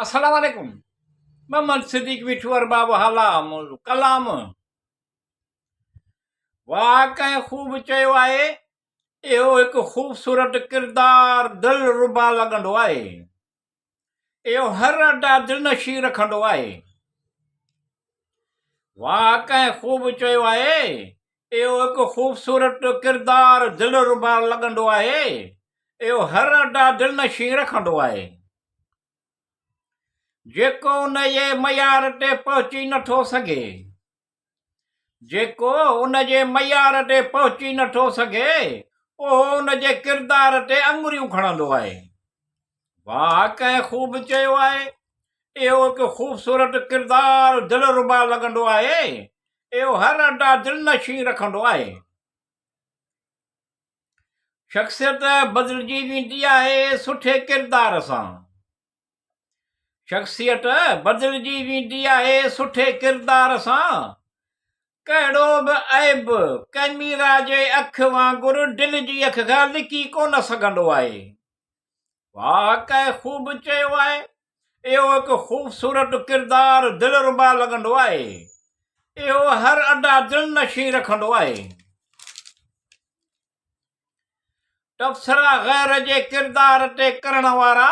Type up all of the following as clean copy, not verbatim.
السلام عليڪم محمد صديق ويٺو ارباب هالا منهنجو ڪلام واهه ڪنهن خوب چيو آهي اهو هڪ خوبصورت ڪردار دل ربا لڳندو آهي اهو هر ادا دلنشين رکندو آهي واهه ڪنهن خوب چيو آهي اهو هڪ خوبصورت ڪردار دل ربا لڳندو آهي اهو هر ادا دلنشين رکندو آهي جيڪو ان جي معيار تي پهچي نٿو سگهي. جيڪو ان جي معيار تي پهچي نٿو سگهي، اهو ان جي ڪردار تي اڱريون کڻندو آهي. واهه ڪنهن خوب چيو آهي، اهو هڪ خوبصورت ڪردار دلربا لڳندو آهي، اهو هر ادا دلنشين رکندو آهي. شخصيت بدلجي ويندي آهي سٺي ڪردار سان. شخصيت بدلجي ويندي آهي سٺي ڪردار سان. ڪهڙو به عيب ڪئميرا جي اک وانگر دل جي اک کان لڪي ڪونه سگهندو آهي. واهه ڪنهن خوب چيو آهي. اهو هڪ خوبصورت ڪردار دلربا لڳندو آهي. اهو هر ادا دلنشين رکندو آهي. تبصرا غير جي ڪردار تي ڪرڻ وارا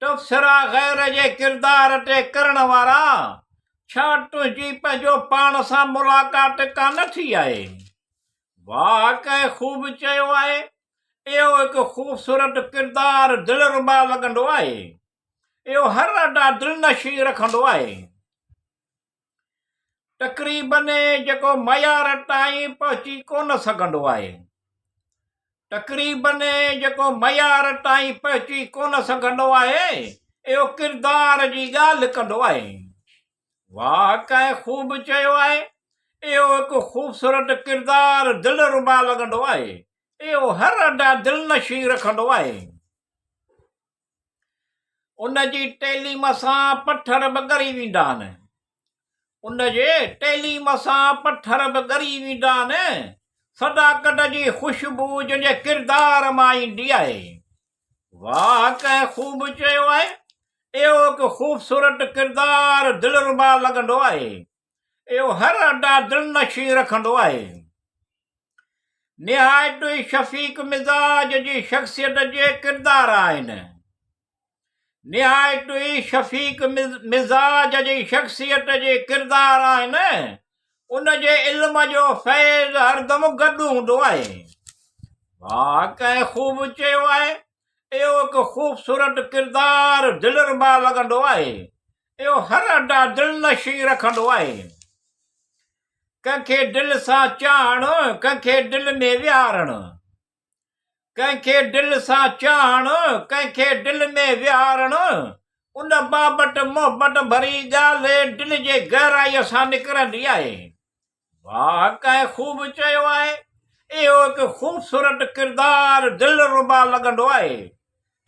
تبصرا غير جي ڪردار تي ڪرڻ وارا ڇا تنهنجي پنهنجو پاڻ سان ملاقات ڪانه ٿي آهي؟ واهه ڪنهن خوب چيو آهي. اهو هڪ خوبصورت ڪردار دلربا لڳندو آهي. اهو هر ادا دلنشين رکندو آهي. تقريبن جيڪو معيار تائين پهچي ڪونه سگهندو آهي. تقريبن جيڪو معيار تائين پهچي ڪونه سگهندو آهي، اهو ڪردار جي ڳالهه ڪندو آهي. واهه ڪنهن خوب چيو آهي. اهو هڪ خوبصورت ڪردار دلربا لڳندو آهي. اهو هر ادا دلنشين رکندو آهي. ان جي تعليم سان پٿر به ڳري ويندا آهن. ان جي تعليم سان پٿر به ڳري ويندا آهن. صداقت جي خوشبو جنهن جي ڪردار مان ايندي آهي. واهه ڪنهن خوب چيو آهي. اهو هڪ خوبصورت ڪردار دلربا لڳندو آهي. اهو هر ادا دلنشين رکندو آهي. نهايت ئي شفيق مزاج جي شخصيت جي ڪردار آهن. نهايت ئي شفيق مزاج جي شخصيت جي ڪردار آهن. ان جي علم جو فيض هردم گڏ هوندو آهي. واهه ڪنهن خوب چيو آهي. اهو هڪ خوبصورت ڪردار دلربا لڳندو آهي. اهو هر ادا دلنشين رکندو آهي. ڪنهن کي دل سان چاهڻ، ڪنهن کي دل ۾ ويهارڻ. ڪنهن کي دل سان چاهڻ، ڪنهن کي دل ۾ ويهارڻ، ان بابت محبت ڀري ڳالهه دل جي گهرائيء سان نڪرندي آهي. واهه ڪنهن خوب چيو آهي. اهو هڪ خوبصورت ڪردار دلربا لڳندو آهي.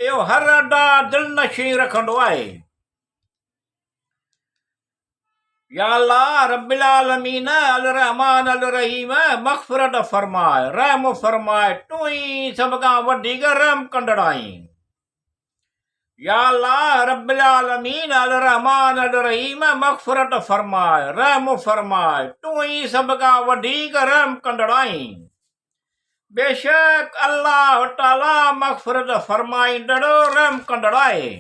اهو هر ادا دلنشين رکندو آهي. يا الله رب العالمين الرحمٰن الرحيم مغفرت فرماء رحم فرماء تون ئي سڀ کان وڌيڪ رحم ڪندڙ آهين يا الله رب العالمين الرحمٰن الرحيم مغفرت فرماء رحم فرماء تون ئي سڀ کان وڌيڪ رحم ڪندڙ آهين بيشڪ الله تعالي مغفرت فرمائيندڙ رحم ڪندڙ آهي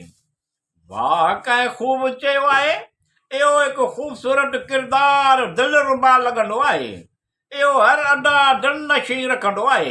واهه ڪنهن خوب چيو آهي. اهو هڪ خوبصورت ڪردار دلربا لڳندو آهي. اهو هر ادا دلنشين رکندو آهي.